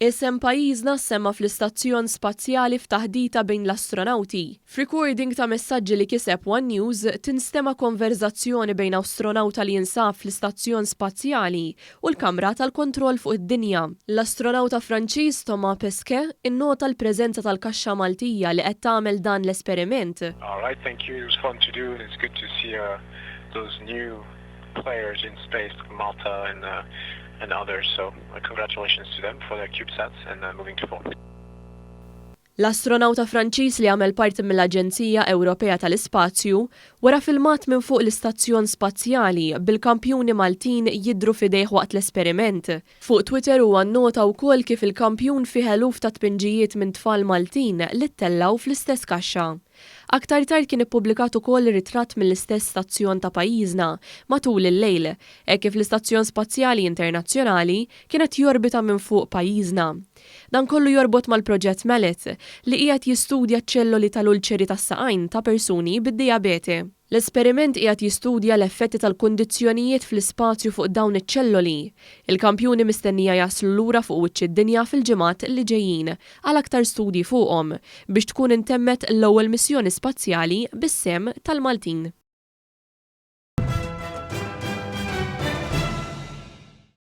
Isem pajjiżna ssemma fl-istazzjon spazjali f'taħdita bejn l-astronawti. F'recording ta' messaġġi li kiseb one News, tinstema' konverżazzjoni bejn astronawta li jinsab fl-istazzjon spazjali u l-kamra tal-kontroll fuq id-dinja. L-astronawta Franċiż Thomas Pesquet innota l-preżenza tal-kaxxa Maltija li qed tagħmel dan l-esperiment. All right, thank you. It was fun to do and it's good to see uh, those new players in space, Malta and, uh, and others. So uh, congratulations to them for their CubeSats and uh, moving to forward. L-astronawta Franċiż li għamel parti mill-Aġenzija Ewropea tal-Ispazju wera filmat minn fuq l-istazzjon spazjali bil-kampjuni Maltin jidhru f'idejh waqt l-esperiment. Fuq Twitter huwa nnota wkoll kif il-kampjun fih eluf ta' tpinġijiet minn tfal Maltin li ttellgħu fl-istess kaxxa. Aktar tard kien ippubblikat ukoll ritratt mill-istess stazzjon ta' pajjiżna matul il-lejl, hekk kif l-Istazzjon Spazjali Internazzjonali kien qed jorbita minn fuq pajjiżna. Dan kollu jorbot mal-proġett Mallet, li qiegħed jistudja ċ-ċelloli tal-ulċeri tas-saqajn ta' persuni bid-dijabete. L-esperiment qiegħed jistudja l-effetti tal-kundizzjonijiet fl-ispazju fuq dawn iċ-ċelloli. Il-kampjuni mistennija jaslu lura fuq wiċċ id-dinja fil-ġimgħat li ġejjin għal aktar studji fuqhom biex tkun intemmet l-ewwel missjoni spazjali bis-sehem tal-Maltin.